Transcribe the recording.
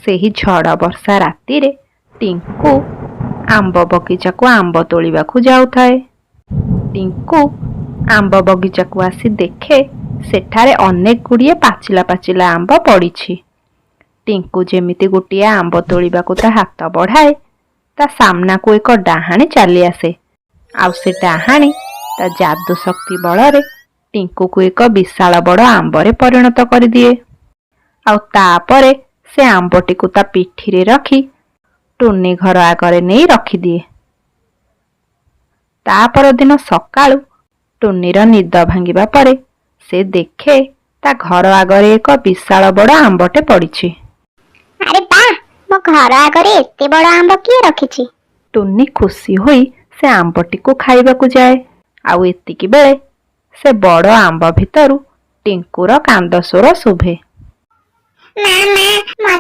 ସେହି ଝଡ଼ ବର୍ଷା ରାତିରେ ଟିଙ୍କୁ ଆମ୍ବ ବଗିଚାକୁ ଆମ୍ବ ତୋଳିବାକୁ ଯାଉଥାଏ। ଟିଙ୍କୁ ଆମ୍ବ ବଗିଚାକୁ ଆସି ଦେଖେ, ସେଠାରେ ଅନେକ ଗୁଡ଼ିଏ ପାଚିଲା ପାଚିଲା ଆମ୍ବ ପଡ଼ିଛି। ଟିଙ୍କୁ ଯେମିତି ଗୋଟିଏ ଆମ୍ବ ତୋଳିବାକୁ ତା ହାତ ବଢ଼ାଏ, ତା ସାମ୍ନାକୁ ଏକ ଡାହାଣୀ ଚାଲି ଆସେ। ଆଉ ସେ ଡାହାଣୀ ତା ଯାଦୁ ଶକ୍ତି ବଳରେ ଟିଙ୍କୁକୁ ଏକ ବିଶାଳ ବଡ଼ ଆମ୍ବରେ ପରିଣତ କରିଦିଏ। ଆଉ ତାପରେ ସେ ଆମ୍ବଟିକୁ ତା ପିଠିରେ ରଖି ଟୁନି ଘର ଆଗରେ ନେଇ ରଖିଦିଏ। ତା ପରଦିନ ସକାଳୁ ଟୁନିର ନିଦ ଭାଙ୍ଗିବା ପରେ ସେ ଦେଖେ, ତା ଘର ଆଗରେ ଏକ ବିଶାଳ ବଡ଼ ଆମ୍ବଟେ ପଡ଼ିଛି। ଆରେ ବାଃ, ମୋ ଘର ଆଗରେ ଏତେ ବଡ଼ ଆମ୍ବ କିଏ ରଖିଛି? ଟୁନି ଖୁସି ହୋଇ ସେ ଆମ୍ବଟିକୁ ଖାଇବାକୁ ଯାଏ। ଆଉ ଏତିକି ବେଳେ ସେ ବଡ଼ ଆମ୍ବ ଭିତରୁ ଟିଙ୍କୁର କାନ୍ଦ ସ୍ୱର ଶୁଭେ। ମା, ମା,